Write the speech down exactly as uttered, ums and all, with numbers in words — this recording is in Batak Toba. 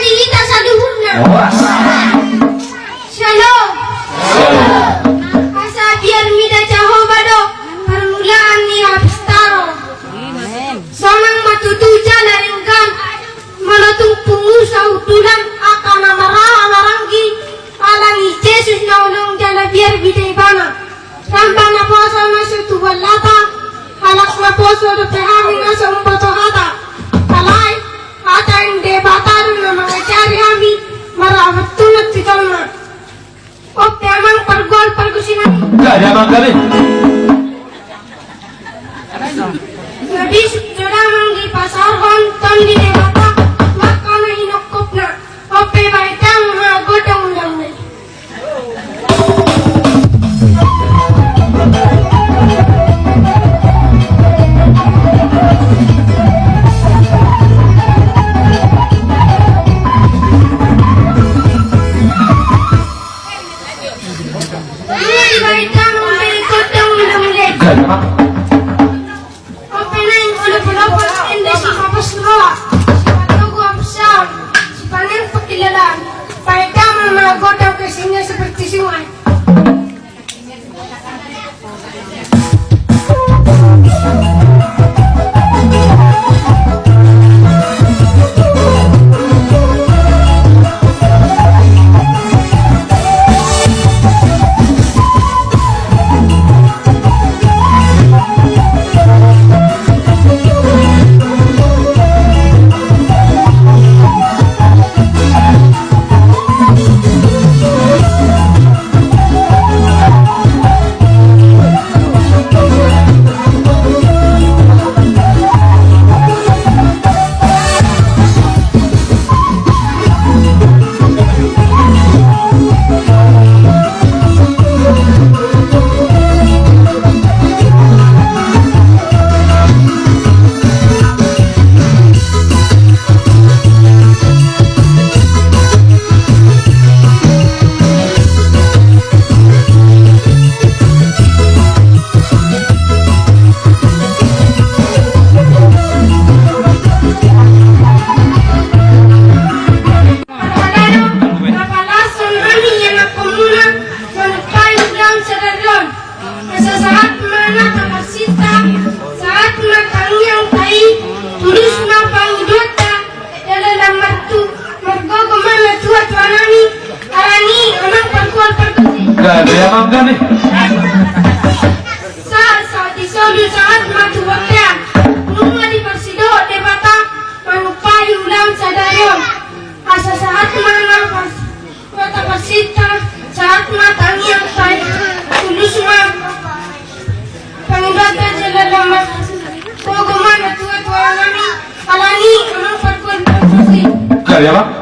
Hita saluhutna. Horas. Syalom. Syalom. Asa biar mida Jahowa do parmulaan ni hapistaron. Amen. Sonang ma tutu jala denggan molo tung pungu sahundulan angka na marhaha maranggi ala ni Jesus na holong jala biar mida ibana. Ramba naposo na so tubuan lata, halak naposo dope hami na so umboto hata. Alai hata ni Debata do na mangajari hami marhaporsuhon tu jolma. On pe amang pargual pargonsi nami. Jadi amang kami. Jadi sudah amang dipasaorhon Tondi Debata, maka na hinongkopna. On pe bahen damang ma godang ulaonna i. Ia dibahen damang ma godang ulaonna i. On pe naeng molo polopas ende sipapos roha, sipatogu haporseaon, sipaneang pangkilalaan, bahen damang ma godang kasihnya seperti sungai. Parhalado, na palashon hami ianakhonmuna, manumpai ulaon sadari on. Asa sahat ma na taparsinta, sahat ma tangiangta i, tulus ma pangidoanta, jala lam martu, margogo ma natuatua nami, alani amang pargual pargonsi. Gabe amang gabe. Sahat, sahat di solu, sahat ma tu bontean. Nunga diparsidohot Debata manumpai ulaon sadari on. Asa sahat ma na pas, na taparsinta, sahat ma tangiangta i, tulus ma pangidoanta jala lam margogo ma natuatua nami, alani amang pargual pargonsi. Gabe amang.